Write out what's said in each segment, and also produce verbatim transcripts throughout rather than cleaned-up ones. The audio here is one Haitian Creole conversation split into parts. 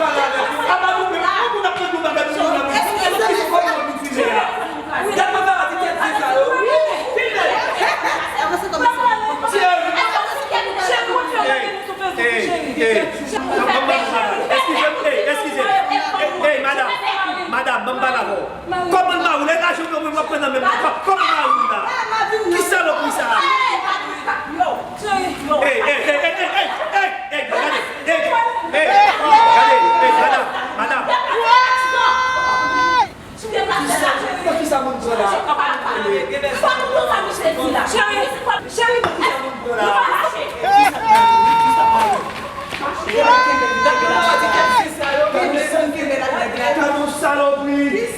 pale avèk ou. Apa nou menm, nou ap fè nou bagay, nou ap fè nou bagay, nou ap fè nou bagay. Gad manzè la ti tèt zen sa yo. Filme. Cheri. Hey, hey, hey. Ban m pale avè w. Eskize m, hey, eskize m. Hey, hey, madam, madam, ban m pale avè w. Kòman l mari w? Lè l ajoute w, w ap pran nan men m. Kò-, kòman l mari w la? Ki salopri sa a? Hey, hey, hey, gade, hey, hey, gade, hey, madam, madam. Nan ki sa moun pran la? Cheri, cheri, Gade yon salopri.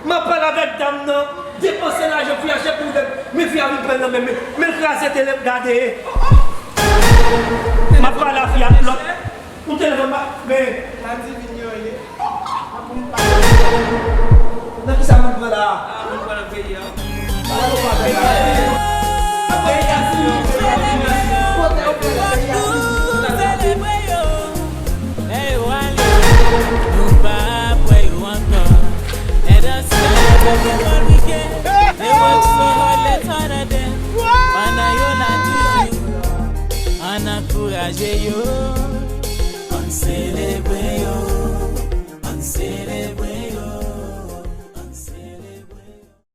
M ap pale avèk dam nan, depanse lajan fi a, chèk pou dèt, men fi a vin pran nan men, men, men l kraze tele, gade. M ap pale a fi a, lòt. Men, pa di vin yo ye. Nan ki sa moun pran la? Ah, moun pran nan peyi a. Ala nou pa fè bagay. Peyi a si. Kote yo pran nan peyi a si. Selebre yo. Lè yo ale, nou pa ap wè yo ankò. Lè dansè yo vin konplike, lè wòk so lè twa nan den. Pandan yo la toujou, ann ankouraje yo. Ann selebre yo.